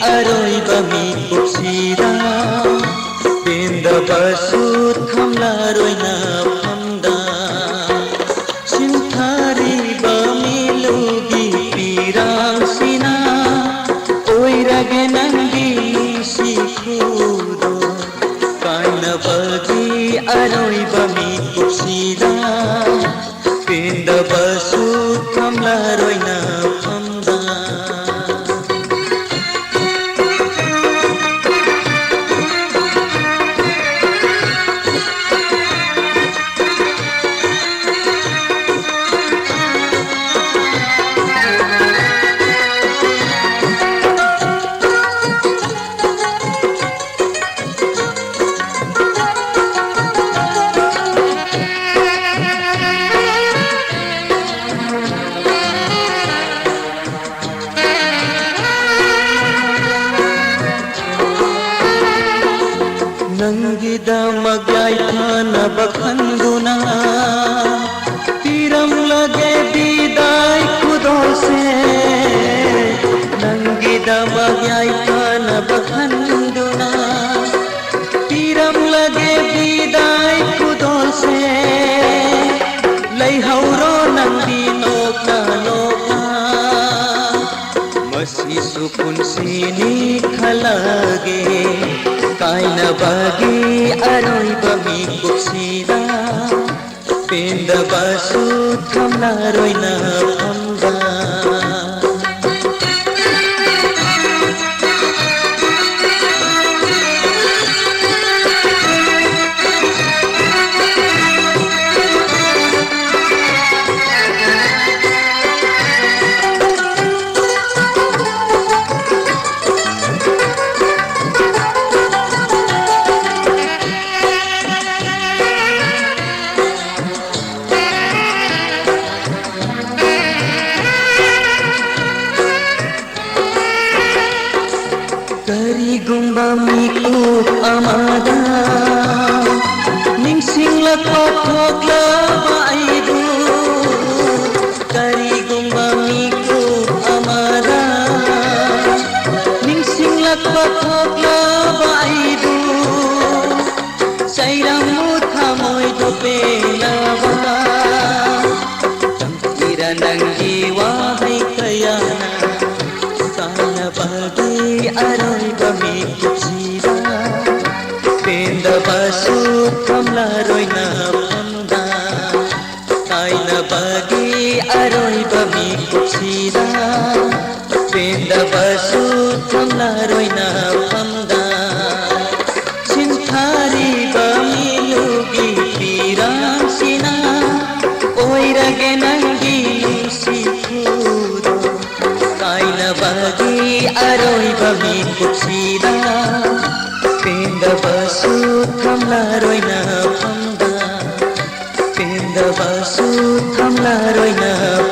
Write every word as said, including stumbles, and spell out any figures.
ꯑꯔꯣꯏꯕ ꯃꯤꯀꯨꯞꯁꯤꯗ ꯄꯦꯟꯗꯕꯁꯨ ꯊꯝꯂꯔꯣꯏ ꯅꯐꯝꯗ꯫ ꯁꯤꯟꯊꯔꯤꯕ ꯃꯤꯂꯨꯒꯤ ꯄꯤꯔꯥꯡꯁꯤꯅ ꯑꯣꯏꯔꯒꯦ ꯅꯪꯒꯤ ꯅꯨꯡꯁꯤ ꯈꯨꯗꯣꯜ꯫ ꯀꯥꯏꯅꯕꯒꯤ ꯑꯔꯣꯏꯕ ꯃꯤꯀꯨꯞꯁꯤꯗ ꯄꯦꯟꯗꯕꯁꯨ ꯊꯝꯂꯔꯣꯏ ꯅꯐꯝꯗ꯫ ꯅꯪꯒꯤꯗꯃꯛ ꯌꯥꯏꯐꯅꯕ ꯈꯟꯗꯨꯅ ꯄꯤꯔꯝꯂꯒꯦ ꯕꯤꯗꯥꯏ ꯈꯨꯗꯣꯜꯁꯦ꯫ ꯅꯪꯒꯤꯗꯃꯛ ꯌꯥꯏꯐꯅꯕ ꯈꯟꯗꯨꯅ ꯄꯤꯔꯝꯂꯒꯦ ꯕꯤꯗꯥꯏ ꯈꯨꯗꯣꯜꯁꯦ꯫ ꯂꯩꯍꯧꯔꯣ ꯅꯪꯗꯤ ꯅꯣꯛꯅ ꯅꯣꯛꯅ꯫ ꯃꯁꯤꯁꯨ ꯄꯨꯟꯁꯤꯅꯤ ꯈꯜꯂꯒꯦ꯫ ꯀꯥꯏꯅꯕꯒꯤ ꯑꯔꯣꯏꯕ ꯃꯤꯀꯨꯞꯁꯤꯗ ꯄꯦꯟꯗꯕꯁꯨ ꯊꯝꯂꯔꯣꯏ ꯅꯐꯝꯗ꯫ ꯀꯔꯤꯒꯨꯝꯕ ꯃꯤꯀꯨꯞ ꯑꯃꯗ ꯅꯤꯡꯁꯤꯡꯂꯛꯄ ꯊꯣꯛꯂꯕ ꯑꯩꯕꯨ, ꯀꯔꯤꯒꯨꯝꯕ ꯃꯤꯀꯨꯞ ꯑꯃꯗ ꯅꯤꯡꯁꯤꯡ ꯂꯛꯄ ꯊꯣꯛꯂꯕ ꯑꯩꯕꯨ ꯆꯩꯔꯝꯃꯨ ꯊꯃꯣꯏꯗꯨ ꯄꯦꯜꯂꯕ꯫ ꯆꯪꯁꯤꯔ ꯅꯪꯒꯤ ꯋꯥꯍꯩ ꯀꯌꯥꯅ ꯀꯥꯏꯅꯕꯒꯤ ꯑꯔꯣꯏꯕ ꯃꯤꯀꯨꯞꯁꯤꯗ ꯄꯦꯟꯗꯕꯁꯨ ꯊꯝꯂꯔꯣꯏ ꯅꯐꯝꯗ꯫ ꯀꯥꯏꯅꯕꯒꯤ ꯑꯔꯣꯏꯕ ꯃꯤꯀꯨꯞꯁꯤꯗ ꯄꯦꯟꯗꯕꯁꯨ ꯊꯝꯂꯔꯣꯏ ꯅꯐꯝꯗ꯫ ꯁꯤꯟꯊꯥꯔꯤꯕ ꯃꯤꯂꯨꯒꯤ ꯄꯤꯔꯥꯡꯁꯤꯅ ꯑꯣꯏꯔꯒꯦ ꯅꯪꯒꯤ ꯅꯨꯡꯁꯤ ꯈꯨꯗꯣꯜ꯫ ꯀꯥꯏꯅꯕꯒꯤ ꯑꯔꯣꯏꯕ ꯃꯤꯀꯨꯞꯁꯤꯗ ꯄꯦꯟꯗꯕꯁꯨ ꯊꯝꯂꯔꯣꯏ ꯅꯐꯝꯗ꯫ ꯄꯦꯟꯗꯕꯁꯨ ꯊꯝꯂꯔꯣꯏ ꯅꯐꯝꯗ꯫